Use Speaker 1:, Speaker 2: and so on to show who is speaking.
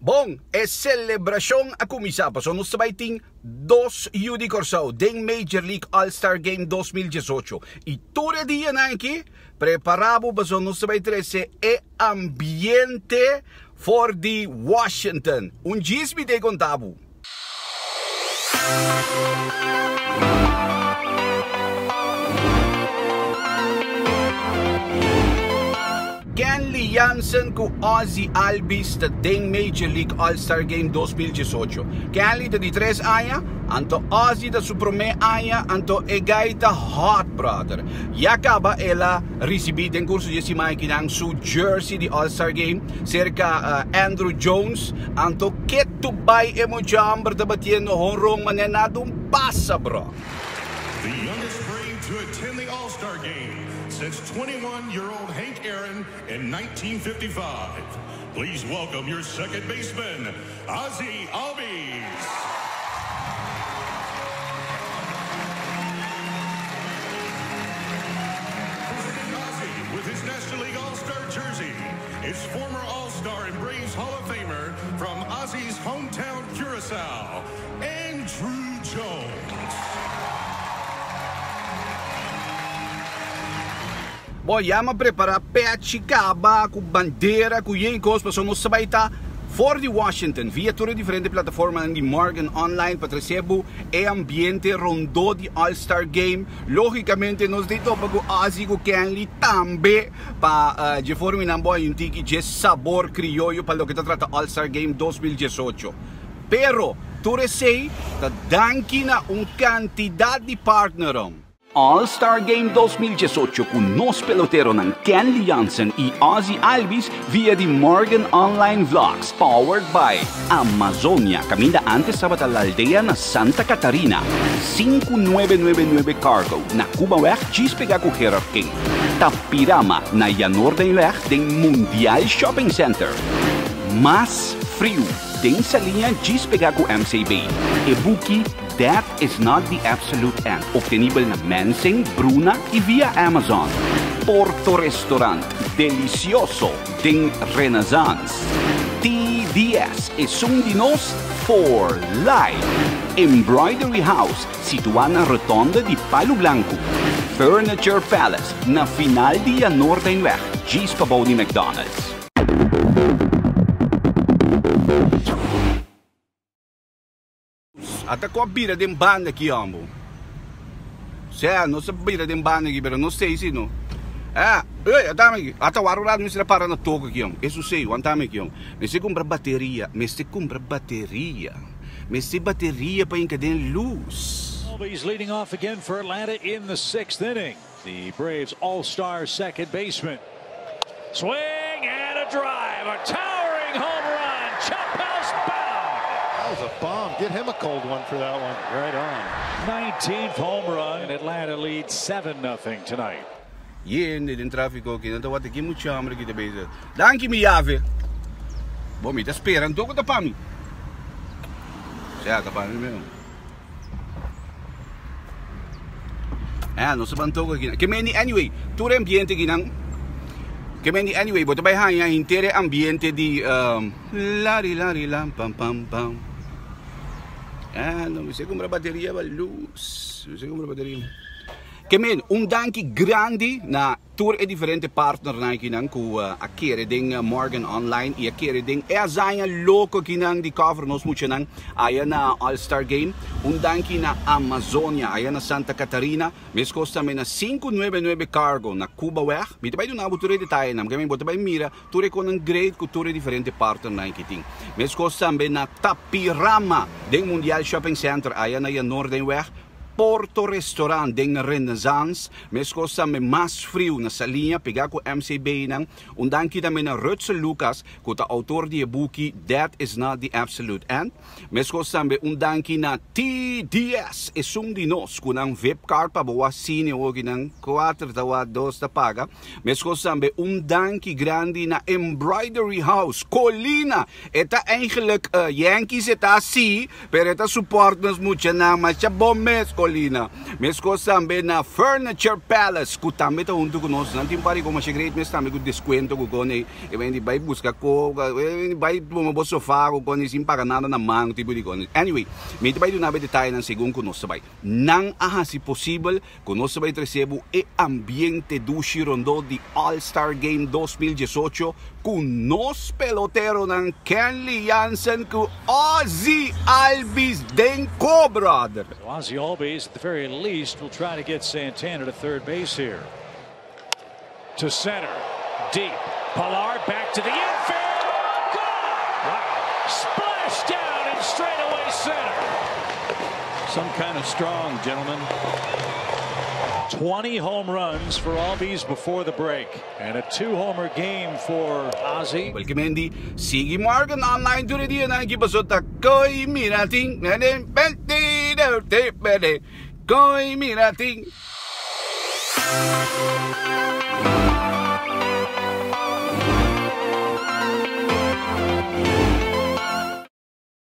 Speaker 1: Bon, e selebrashon a kuminsá pasobra nos ta bai tin dos yu di Kòrsou den Major League All Star Game 2018 i tur e dianan aki prepará bo pasobra nos ta bai trese e ambiente for di Washington. Un djis mi ta konta bo. Kenley Jansen ku Ozzie Albies ta den Major League All-Star Game 2018. Kenley ta di tres aña, anto Ozzie ta su promé aña, anto e guy ta hot, brother. Ya kaba el a risibí den kurso di e siman akinan su jersey di All-Star Game serka Andruw Jones, anto ke Tu bai e mucha homber ta batiendo honron manera nada un pasa bro.
Speaker 2: The youngest Brave to attend the All-Star Game since 21 year old Hank Aaron in 1955. Please welcome your second baseman, Ozzie Albies. Presenting Ozzie with his National League All-Star jersey is former All-Star and Braves Hall of Famer from Ozzie's hometown Curacao, Andruw Jones.
Speaker 1: Bo ya m'a prepara pechi caba cu bandera cu yen cos pasobra nos ta bay ta for di Washington via tur e diferente plataformanan di Morgan Online pa trece bo e ambiente rondó di All Star Game. Logicamente nos di topa cu Ozzie cu Kenley tambe. Pa dje forma nan bo hay un tiki dje sabor crioyo pa loke ta trata All Star Game 2018. Pero tur esey ta danki na un cantidad di partneron. All Star Game 2018 cu nos peloteronan Kenley Jansen y Ozzie Albies via di Morgan Online Vlogs powered by Amazonia caminda antes tabata La Aldea na Santa Catarina, 5999 Cargo na Cubaweg djis pega cu Gerard King. Tapirama na Janoordenweg den Mundial Shopping Center. Mas friu den Saliña djis pega ku MCB. E buki Death is not the absolute end obtenibel na Mensing, Bruna y via Amazon. Porto Restaurant, delicioso den Renaissance. TDS, esun di nos for life. Embroidery House, Situá na rotonde di Palu Blanku, Furniture Palace, na final di Janoordeinweg, djis pabou di McDonald's.
Speaker 3: Ata ku a bira den banda aki hombo. Sea, nos a bira den banda aki, pero no sei si no. Eh, ey, ata mi aki. Ata wak un rato mester a para na toko aki hombo. Eso sei, wanta mi aki hombo. Mester kumpra bateria, mester kumpra bateria. Mester bateria pa hinka den lus.
Speaker 4: Albies leading off again for Atlanta in the sixth inning. The Braves all-star second baseman. Swing and a drive, a towering home run, Chop House bound.
Speaker 5: That was a bomb. Get him a cold one for that one.
Speaker 4: Right on. 19th home run and Atlanta leads 7-0 tonight.
Speaker 3: Yende den trafico aki nan ta wak ki mucha hombre ki ta bezig. Danki mi yave. Bo mi ta spera anto ku ta pa mi. Sea ta pa mi mesmo. Eh, nos ta ban toko aki. Ke meni anyway, tur e ambiente aki nan. Ke meni anyway, bo ta bai haña henter e ambiente di um, lari lari lam pam pam pam. Eh, no mi se kumpra bateria pa luz. Mi se kumpra bateria. Ke men, un danki grandi na tur e diferente partnernan akinan ku a kere den Morgan Online i a kere den e hazaña loko akinan di cover nos muchanan aya na All Star Game. Un danki na Amazonia aya na Santa Catarina, meskos tambe na sinku nuebe nuebe Cargo na Cubaweg. Mi ta bai duna bo tur e detayenan, ke men bo ta bai mira tur e konan great ku tur e diferente partnernan ki tin. Meskos tambe na Tapirama den Mundial Shopping Center aya na Janoordenweg. Porto Restaurant den Renaissance, meskos tambe Mas Friu na Saliña pegá ku MCB nan. Un danki tambe na Rutser Lucas ku ta outor di e buki Death is not the absolute end. Meskos tambe un danki na TDS, esun di nos ku nan vip card pa bo wak sine oki nan kuater ta wak dos ta paga. Meskos tambe un danki grandi na Embroidery House Colina, e ta eigenlijk Yankees e ta si, Pero e ta support nos muchanan masha bon mes.
Speaker 1: Molina. Meskos tambe na Furniture Palace ku tambe ta huntu ku nos. Nan tin par di kos masha great mes tambe ku deskuento ku kon ei. E bende bai buska ko, e bai tuma bo sofa ku kon ei sin paga nada na man tipo di kon. Anyway, mi ta bai duna bo e detayenan segun ku nos ta bai. Nan a hasi posibel ku nos ta bai trese bo e ambiente dushi rondó di All Star Game 2018 ku nos peloteronan Kenley Jansen ku Ozzie Albies den ko, brother.
Speaker 4: So Ozzie Albies at the very least will try to get Santana to third base here. To center. Deep. Pillar back to the infield. Gone! Wow. Splash down in straightaway center.
Speaker 6: Some kind of strong, gentlemen.
Speaker 4: 20 home runs for Albies before the break. And a two-homer game for Ozzie.
Speaker 1: Welke mendi, sigui Morgan online tur e dianan aki paso ta koi mira tin. Koi mira tin.